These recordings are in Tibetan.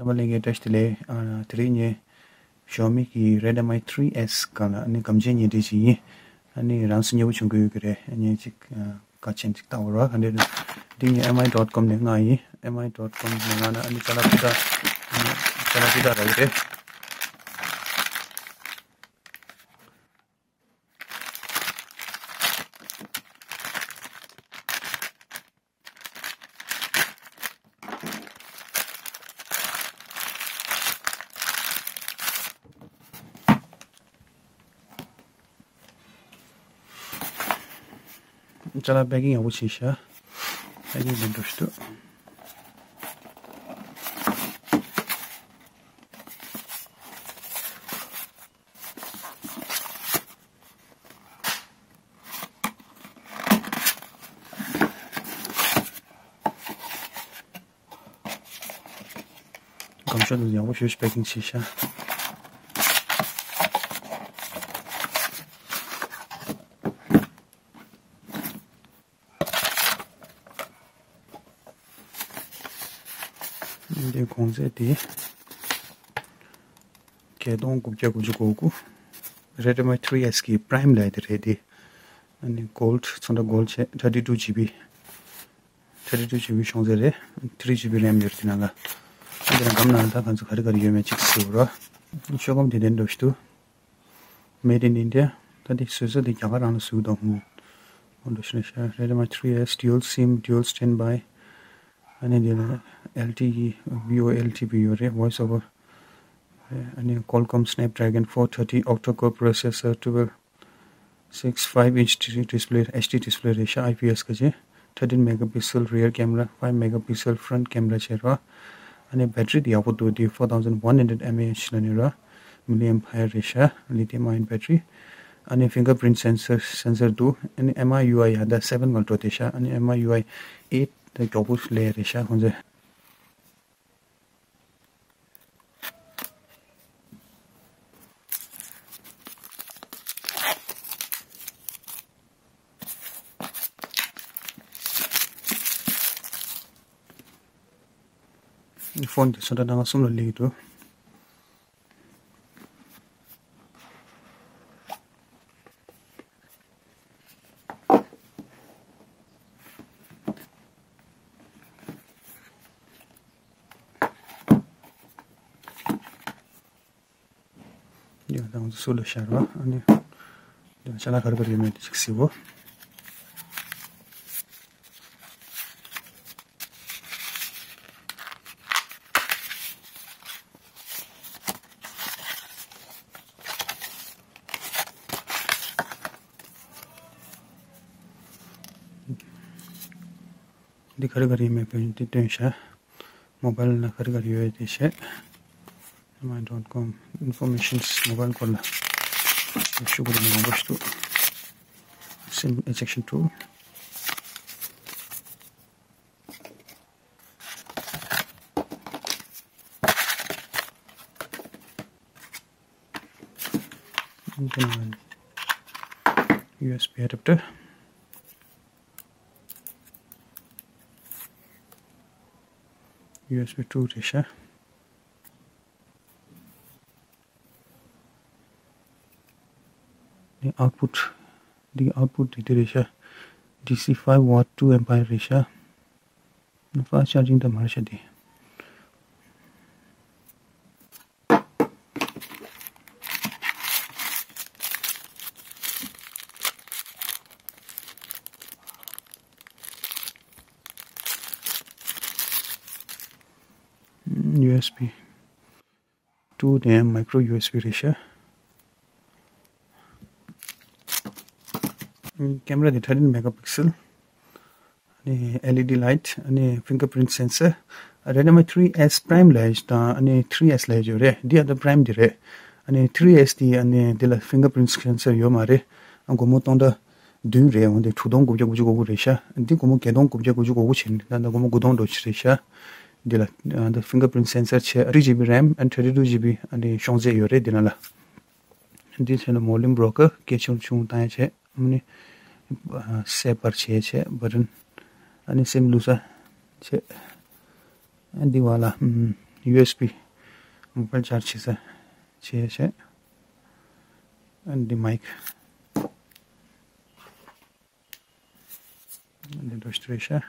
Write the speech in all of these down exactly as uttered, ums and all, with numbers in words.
རྣམ་པ་ལྷན་རྒྱས་བཀྲ་ཤིས་བདེ་ལེགས། ཨ། དེ་རིང་ངས་Xiaomi་གི་Redmi three S སྒང་ལ་ཨ་ནི་སྒམ་ཆས་ཉལ་ཁྲི་ཅིག་ཡིན། ཨ་ནི་རང་སུ་ཉལ་པོ་བྱུང་གི་ཡོད་ཀྱི་རེད། ངས་ཅིག་ཨ། དཀའ་ཆེན་ཅིག་བལྟ་བར་བ་ག་འདྲས་འདུག་འདི་ངས M I dot com ནས་མངགས་ཡིན། M I dot com ནས་མངགས་ན་ཨ་ནི་ཅ་ལག་སྤུས་དག་ཨ་ནི་ཅ་ལག་སྤུས་དག་རག་གི་རེད། ཅ་ལག་པེ་ཀིང་ཡག་པོ་བྱས་ཤག་པེ་ཀིང་དེ་འདྲ་ཞིག་འདུག་སྒམ་ཤོག་དེ་ཡག་པོ་ཞེ་པོ་ཅིག་པེ་ཀིང་བྱས་ཤག་འདི་གོང་ཚད་དེ་བརྒྱད་སྟོང་དགུ་བརྒྱ་དགུ་བཅུ་གོ་དགུ། Redmi three S གི་Prime ལབ་ཡ་དེ་རེད་དེ། ཨ་ནི་Gold ཚོང་འདྲ་Gold བྱས་thirty two G B། thirty two G B ཤོང་ཚད་རེད། three G B RAM ཡོད་རེད་དེ་ནང་ལ། ཨ་འདི་ནང་སྒམ་ནང་ལ་ད་ག་ཚོད་ག་རེ་ག་རེ་ཡོད་མེད་ཅིག་གཟིགས་རོགས། ཤོག་སྒམ་དེ་དེ་འདྲ་ཞིག་འདུག Made in India། ད་འདི་བཟོ་ས་དེ་རྒྱ་གར་རང་ལ་བཟོས་འདུག་ཧུང་། འོ་འདྲ་ཞིག་རེད་ཤག Redmi three S dual SIM dual standby། ཨ་ནི་འདི་ལ་LTE VoLTE ཡོད་རེད། Voice over། ཨ་ནི་Qualcomm Snapdragon four thirty octa-core processor twelve six five inch display HD display རེད་ཤག IPS ག་ཅིག thirteen megapixel rear camera, five megapixel front camera བྱས་རོགས། ཨ་ནི་battery དེ་ཡག་པོ་འདུག་དེ་four thousand one hundred mAh ལ་ནི་རོགས། Milliamp hour རེད་ཤག Lithium ion battery། ཨ་ནི་fingerprint sensor sensor འདུག་ཨ་ནི་MIUI ཡང་ད་seven ལ་འགྲོ་བསྡད་ཤག་ཨ་ནི་MIUI eight ད་མགྱོགས་པོ་སླེབས་རེད་ཤག་ཁོང་ཚོས། ཕོན་དེ་ཚོ་འདྲ་ནང་གསུམ་ལ་སླེབས་ཀྱི་འདུག་ཡང་དང་སུ་ལ་ཤར་བ་ཨ་ནི། ཡང་ཅ་ལག་ག་རེ་ག་རེ་ཡོད་མེད་དེ་ཅིག་གཟིགས་འོ། འདི་ག་རེ་ག་རེ་ཡིན་མིན་དཔེ་འདི་སྟོན་ཤག་མོ་བྷལ་ནང་ག་རེ་ག་རེ་ཡོད་དེ་བཤད། M I dot com informations mobile སྐོར་ལ་ཤུ་གུ་རེ་མང་པོ་ཞིག་འདུག SIM ejection tool། U S B adapter, U S B two རེད་ཤག་འདི་output འདི་output འདི་འདི་རེད་ཤག D C five watt two amp རེད་ཤག fast charging ད་མ་རེད་ཤག་འདི། U S B two དེ་micro U S B རེད་ཤག camera དེ thirteen megapixel། ཨ་ནི་L E D light ཨ་ནི་fingerprint sensor། Redmi three S Prime ལབ་ཡ་དང་ཨ་ནི་three S ལབ་ཡ་ཅིག་ཡོད་རེད། འདི་ཨ་ད་Prime འདི་རེད། ཨ་ནི་three S དེ་ཨ་ནི་འདི་ལ་fingerprint sensor ཡོད་མ་རེད། ཨ་སྒོར་མོ་སྟོང་ཕྲག་བདུན་རེད། འོན་ཏེ་དྲུག་སྟོང་དགུ་བརྒྱ་དགུ་བཅུ་གོ་དགུ་རེད་ཤག་འདི་སྒོར་མོ་བརྒྱད་སྟོང་དགུ་བརྒྱ་དགུ་བཅུ་གོ་དགུ་བྱས་ནས་ད་ལྟ་སྒོར་མོ་དགུ་སྟོང་འགྲོ་ཆེད་རེད་ཤག་འདི་ལ་ཨ་ད་fingerprint sensor བྱས། three G B RAM and thirty two G B ཨ་ནི་ཤོང་ཚད་ཡོད་རེད་འདི་ནང་ལ། འདི་བྱས་ན་volume rocker སྐད་ཆུང་ཆུང་བཏང་ཡ་བྱས། ཨ་ནི་ཨ་སེ་བར་བྱས་བྱས་button ཨ་ནི་sim བླུག་ས་བྱས། ཨ་འདི་བ་ལ་ཨམ་ ཡུ་ཨེས་བི་མོ་བཱལ་ཆར་ཇི་བྱེད་ས་བྱེད་བྱེད། ཨ་ནི་འདི་མའིག་འདི་འདྲ་ཞིག་རེད་ཤག་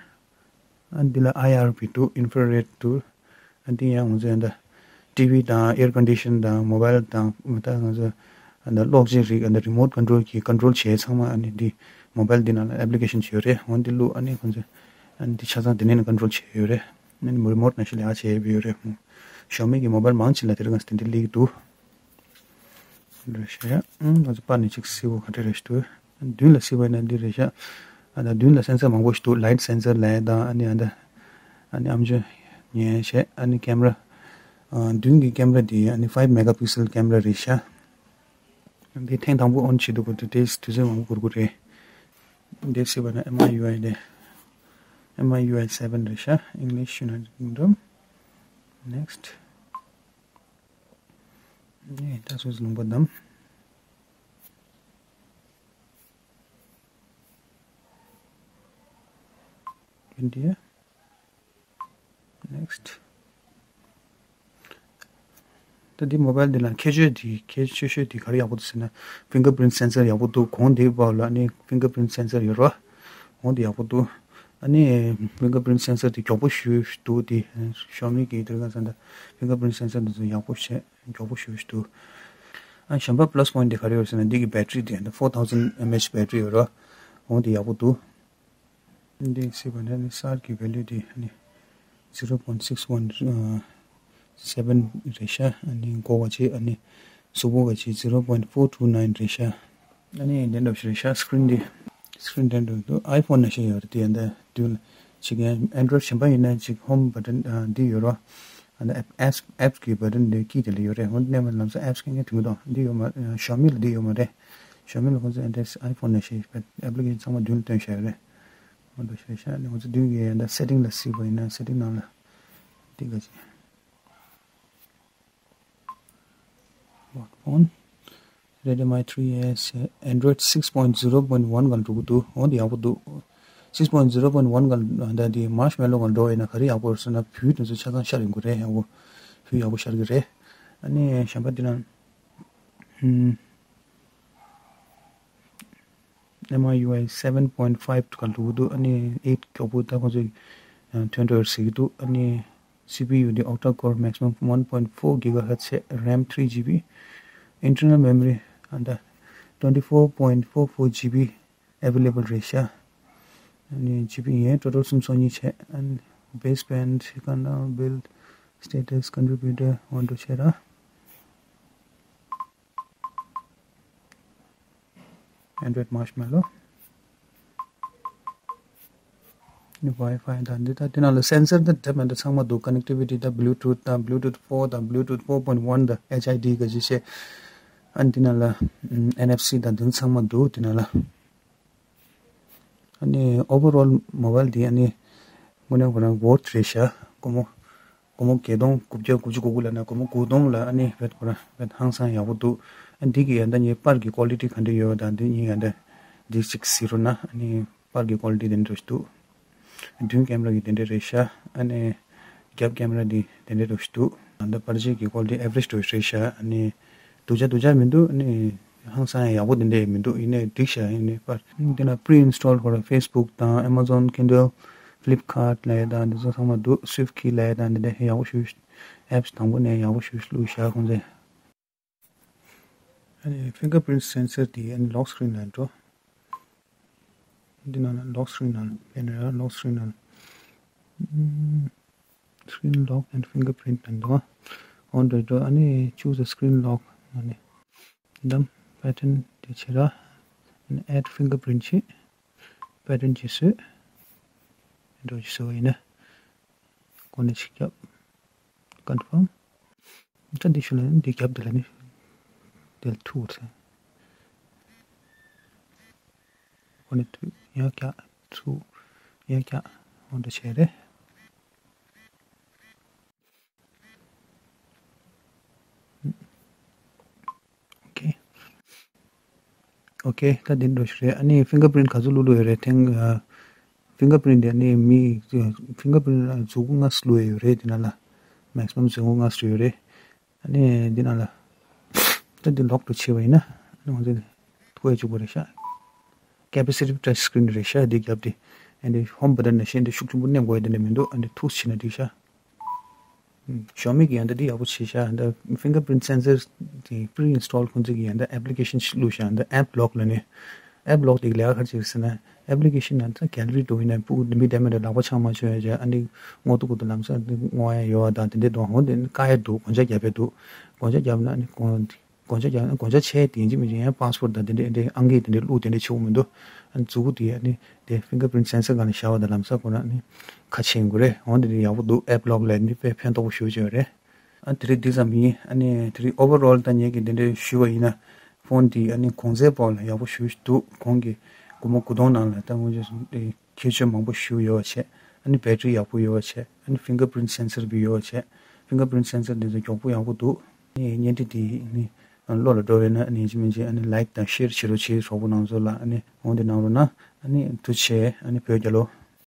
ཨ་འདི་ལ་ཨའི་ཨར་བི་འདུག་ཨིན་ཕ་རེད་འདུག་ཨ་འདི་ཡང་ང་ཚོའི་ཨ་འདི་ཊི་ཝི་དང་ཨེར་ཀོན་ཌི་ཤན་དང་མོ་བཱལ་དང་མ་ད་ང་ཚོ་ཨ་འདི་གློག་ཅན་རིགས་ཨ་འདི་རི་མོ་ཊི་ཀོན་ཊོལ་གྱིས་ཀོན་ཊོལ་བྱེད་ཚང་མ་ཨ་ནི་འདི་མོ་བཱལ་འདི་ནང་ལ་ཨེབ་ལི་ཀེ་ཤན་ཅིག་ཡོད་རེད། འོ་འདི་བླུགས་ཨ་ནི་ཁོང་ཚོས་ཨ་ནི་འདི་ཆ་ཚང་འདི་ནས་ནི་ཀོན་ཊོལ་བྱེད་ཡོད་རེད། ཨ་ནི་རི་མོ་ཊི་ནང་བཞིན་ལས་ཀ་བྱེད་ཡོད་པ་ཡོད་རེད། ཞའོ་མི་གི་མོ་བཱལ་མང་ཆེ་ལ་དེ་རིང་ང་ཚོ་དེ་འདྲ་སླེབས་ཀྱི་འདུག་རེད་ཤག་ཨང་ང་ཚོ་པར་ནས་ཅིག་གཟིགས་པ་ག་འདྲ་རེད་ཤག་འདུག་མདུན་ལ་གཟིགས་པ་ཡིན་ན་འདི་རེད་ཤག་ཨ་ད་མདུན་ལ་སེན་སར་མང་པོ་ཞིག་འདུག་ལའིཊ་སེན་སར་ལབ་ཡ་དང་ཨ་ནི་ཨ་ད་ཨ་ནི་ཨམ་ཅོག་ཉན་བྱས་ཨ་ནི་ཀེམ་ར། ཨ་མདུན་གྱི་ཀེམ་ར་དེ་ཨ་ནི་ཕའིབ་མེ་གྷ་པིག་སེལ་ཀེམ་ར་རེད་ཤག་འདི་ཐེངས་དང་པོ་ཨོན་བྱེད་དུས་ཁོ་ཚོ་དེ་དུས་ཚོད་མང་པོ་འགོར་གི་རེད། འདི་གཟིགས་པ་ན་ཨེམ་ཨའི་ཡུ་ཨའི་རེད། ཨེམ་ཨའི་ཡུ་ཨའི་སེ་བེན་རེད་ཤག English United Kingdom. Next. ནས་ད་སོ་སོ་ལུང་པ་བདམས། India. Next. ད་འདི་མོ་བཱལ་འདི་ལ་ཁྱད་ཆོས་འདི་ཁྱད་ཆོས་ཤོས་འདི་ག་རེ་ཡག་པོ་འདུག་ཟེར་ན་ཕིང་གར་པི་རིན་ཊི་སེན་སར་ཡག་པོ་འདུག་གོང་འདི་བར་ལ་ནི་ཕིང་གར་པི་རིན་ཊི་སེན་སར་ཡོད་རེད་བ། འོ་འདི་ཡག་པོ་འདུག་ཨ་ནི་ཕིང་གར་པི་རིན་ཊི་སེན་སར་དེ་མགྱོགས་པོ་ཞེ་པོ་འདུག་དེ་ཞའོ་མི་གི་དེ་ག་ཟེར་ན་ཕིང་གར་པི་རིན་ཊི་སེན་སར་འདི་ཚོ་ཡག་པོ་བྱས་མགྱོགས་པོ་ཞེ་པོ་འདུག་ཨ་གཞན་པ་པ་ལ་སི་པོ་ཡིན་ཊི་དེ་ག་རེ་ཡོད་ཟེར་ན་འདི་གི་བེ་ཊི་རི་དེ་འདི་four thousand mAh བེ་ཊི་རི་ཡོད་རེད། འོ་འདི་ཡག་པོ་འདུག་འདི་གཟིགས་པ་ན་ནི་གསར་གྱི་value དེ་ནི་zero point six one seven རེད་ཤག་ཨ་ནི་མགོ་བ་ཅིག་ཨ་ནི་གཟུགས་པོ་བ་ཅིག zero point four two nine རེད་ཤག་ཨ་ནི་དེ་འདྲ་ཞིག་རེད་ཤག་སི་ཀི་རིན་འདི། སི་ཀི་རིན་དེ་འདྲ་འདུག་ཨའི་ཕོན་ནང་བཞིན་ཡོད་རེད། དེ་ཡང་འདི་མདུན་ལ་ཅིག་ཡང་ཨེན་ཌོ་རོ་ཌི་གཞན་པ་ཡིན་ན་ཅིག་ཧོམ་བ་ཊན་འདི་ཡོད་རེད། ཨ་ནི་ཨེབ་ཨེབ་གི་བ་ཊན་འདི་དཀྱིལ་དེ་ལ་ཡོད་རེད། འོ་འདི་ནས་མར་ལམ་སང་ཨེབ་གི་ངས་དྲན་གི་འདུག་འདི་ཡོད་མ་ཞའོ་མི་ལ་འདི་ཡོད་མ་རེད། ཞའོ་མི་ལ་ཁོང་ཚོས་ཨེན་ཌོ་རོ་ཌི་ཨའི་ཕོན་ནང་བཞིན་ཨེབ་ལི་ཀེ་ཤན་ཚང་མ་མདུན་ལ་བཏོན་བཞག་ཡོད་རེད། འོ་འདྲ་ཞིག་རེད་ཤག་ཨ་ནི་ང་ཚོ་མདུན་གྱི་ཡང་འདི་སེ་ཊིང་ལ་གཟིགས་པ་ཡིན་ན་སེ་ཊིང་ནང་ལ་འདི་ག་ཅིག Vodafone Redmi three S Android six point zero point one ག་ལ་འགྲོ་གི་འདུག་འོ་འདི་ཡག་པོ་འདུག six point zero point one ག་ལ་ད་འདི་མར་ཤི་མེ་ལོ་ག་ལ་འགྲོ་བ་ཡིན་ན་ག་རེ་ཡག་པོ་རེད་ཟེར་ན་བེའུ་དེ་ཚོ་ཆ་ཚང་ཤར་ཡོང་གི་རེད། ཡག་པོ་བེའུ་ཡག་པོ་ཤར་གི་རེད། ཨ་ནི་གཞན་པ་འདི་ན་ཨམ། M I U I seven point five ག་འགྲོ་གི་འདུག་ཨ་ནི་eight མགྱོགས་པོ་ད་ཁོང་ཚོས་ཐོན་འགྲོ་ཟེར་གི་འདུག་ཨ་ནི་C P U དེ་octa core maximum one point four gigahertz རེད། RAM three G B internal memory ཨ་ད་twenty four point four four G B available རེད་ཤག་ཨ་ནི་G B ཡན་total སུམ་སོ་གཉིས་བྱས། ཨ་ནི་baseband ཤི་ཀ་ན་build status contributor འོ་འདྲ་བྱས་ར། Android Marshmallow ནི་Wi-Fi དང་འདི་དང་འདི་ནང་ལ་སེན་སར་དང་དེ་མ་འདྲ་ཚང་མ་འདུག connectivity དང་Bluetooth དང་Bluetooth four དང་Bluetooth four point one དང་H I D ག་ཅི་བྱས། ཨ་འདི་ནང་ལ་N F C དང་འདི་ཚང་མ་འདུག་འདི་ནང་ལ། ཨ་ནི་overall mobile འདི་ཨ་ནི་དངོས་གནས་ཁོ་རང་worth རེད་ཤག་སྒོར་མོ་སྒོར་མོ་བརྒྱད་སྟོང་དགུ་བརྒྱ་དགུ་བཅུ་གོ་དགུ་ལབ་ན་སྒོར་མོ་དགུ་སྟོང་ལ་ཨ་ནི་བེད་ཁོ་རང་བེད་ཧང་སང་ཡག་པོ་འདུག་ཨ་འདི་གི་ཡ་ད་ངའི་པར་གྱི་quality ག་འདྲ་ཡོད་དང་འདི་གཉིས་ཡ་ད་འདི་གཅིག་གཟིགས་རོགས་གནང་། ཨ་ནི་པར་གྱི་quality དེ་འདྲ་ཞིག་འདུག་མདུན་ཀེམ་ར་གི་དེ་འདྲ་རེད་ཤག་ཨ་ནི་རྒྱབ་ཀེམ་ར་འདི་དེ་འདྲ་འདྲ་ཞིག་འདུག་ད་ལྟ་པར་ཆས་ཀྱི་quality average འདྲ་ཞིག་རེད་ཤག་ཨ་ནི་སྡུག་ཅག་སྡུག་ཅག་མི་འདུག་ཨ་ནི་ཧང་སང་ཡག་པོ་དེ་འདྲ་མི་འདུག་ཡིན་ནའི་འགྲིག་ཤག་ཡིན་ནའི་པར་འདི་ན་pre install ཁོ་ར་Facebook དང་Amazon Kindle Flipkart ལབ་ཡ་དང་འདི་ཚོ་ཚང་མ་འདུག SwiftKey ལབ་ཡ་དང་འདི་འདྲ་ཡག་པོ་ཞིག apps དང་པོ་ནས་ཡག་པོ་ཞིག་བླུགས་ཤག་ཁོང་ཚོས། ཨ་ནི་fingerprint sensor དེ་ཨ་ནི་lock screen ལ་འགྲོ། འདི་ནང་ལ་lock screen ནང་ཕེབས་ནས་lock screen ནང་ཨམ། Screen lock and fingerprint ལ་འགྲོ། འོ་འདྲ་འགྲོ། ཨ་ནི་choose a screen lock ཨ་ནི་འདམ་pattern དེ་བྱེད་ར། ཨ་ནི་add fingerprint བྱེད། pattern ཅིག་བཟོས། འགྲོ་ཅིག་བཟོས་ཡིན་ན། ཁོ་ནས་ཅིག་རྒྱབ། confirm ད་འདི་ཞུ་ལ་ནི་འདི་རྒྱབ་འདི་ལ་ནི། འདི་ལ་ཐུག་ཚེ། ཁོ་ནས་ཐུག་ཡང་རྒྱག་ཚུགས། ཡང་རྒྱག་འོ་འདྲ་བྱས་རེད། Okay. Okay ད་འདི་འདྲ་ཞིག་རེད། ཨ་ནི་fingerprint ག་ཚོད་བླུགས་བླུགས་ཡོད་རེད་ཐེངས། fingerprint དེ་ནི་མི། fingerprint གཟུགས་པོ་ལྔ་བླུགས་ཡོད་རེད་དེ་ན་ལ། maximum བརྩི་བ་ལྔ་ཙམ་ཡོད་རེད། ཨ་ནི་འདི་ནང་ལ་ད་འདི་ལོག་ཏུ་ཕྱེ་བ་ཡིན་ན་ཨ་ནི་ང་ཚོ་ཐུག་ཡ་གཅིག་པོ་རེད་ཤག capacitive touch screen རེད་ཤག་འདི་རྒྱབ་དེ། ཨ་ནི་home button ནང་བཞིན་འདི་ཤུགས་ཆེན་པོ་མནན་དགོས་ཡ་དེ་འདྲ་མི་འདུག་ཨ་ནི་ཐུག་ཕྱིན་ན་འགྲིག་ཤག Xiaomi གི་ཡང་ད་འདི་ཡག་པོ་བྱས་ཤག་ད་fingerprint sensor དེ་pre install ཁོང་ཚོ་གི་ཡང་ད་application ཞིག་བླུགས་ཤག་ད་app lock ལབ་ནས། app lock དེ་གི་ལས་ཀ་ག་རེ་བྱེད་ཟེར་ན། application ནང་ད་gallery དུ་ཡིན་ན་ཕྲུ་གུ་མི་བདེ་མི་འདྲ་ལག་པ་འཆང་མ་བཅུག་ཡ་བྱས། ཨ་ནི་སྔོག་ཏུ་ཁུག་ཏུ་ལམ་སང་སྔོག་ཡ་ཡོད་པ་དང་དེ་འདྲ་འདུག་འོ་དེ་བཀག་ཡ་འདུག་སྒོ་ལྕགས་རྒྱབ་ཡ་འདུག་སྒོ་ལྕགས་རྒྱབ་ན་ཨ་ནི་སྒོ་སྒོ་ལྕགས་རྒྱབ་ན་སྒོ་ལྕགས་ཆེ་དེ་ཡིན་གཅིག་མིན་གཅིག་ཡང་passport དང་དེ་འདྲ་དེ་འདྲ་ཨང་ཀི་དེ་འདྲ་བླུགས་དེ་འདྲ་བྱེད་དགོས་མི་འདུག་ཨ་ནི་མཛུ་གུ་དེ་ཨ་ནི་དེ་fingerprint sensor སྒང་ལ་བཞག་པ་དང་ལམ་སང་ཁོ་ན་ཨ་ནི་ཁ་ཕྱེ་དགོས་རེད། འོ་དེ་འདྲ་ཡག་པོ་འདུག app lock ལས་འདི་དཔེ་ཕན་ཐོགས་པོ་ཞེ་པོ་ཅིག་ཡོད་རེད། ཨ་དེ་རིང་འདི་ཙམ་ཡིན། ཨ་ནི་དེ་རིང་overall ད་ངེད་ཀྱིས་འདི་འདྲ་ཞུས་པ་ཡིན་ན། ཕོན་འདི་ཨ་ནི་གོང་ཚད་བར་ལ་ཡག་པོ་ཞེ་པོ་ཅིག་འདུག་གོང་གི་སྒོར་མོ་དགུ་སྟོང་ནང་ལ་ད་དངོས་གནས་སུ་ཁྱད་ཆོས་མང་པོ་ཞེ་པོ་ཡོད་པ་བྱས། ཨ་ནི་battery ཡག་པོ་ཡོད་པ་བྱས། ཨ་ནི་fingerprint sensor བི་ཡོད་པ་བྱས། fingerprint sensor འདི་ཚོ་མགྱོགས་པོ་ཡག་པོ་འདུག་ཨ་ནི་བརྙན་འཕྲིན་འདི་ཨ་ནི་བློ་ལ་འགྲོ་བས་ན་ཨ་ནི་ཡིན་གཅིག་མིན་གཅིག་ཨ་ནི་like དང་share བྱེད་རོགས་བྱེད། གྲོགས་པོ་རྣམ་ཚོ་ལ་ཨ་ནི་འོང་དེ་གནང་རོགས་གནང་། ཨ་ནི་ཐུགས་རྗེ་ཆེ། ཨ་ནི་བོད་རྒྱལ་ལོ།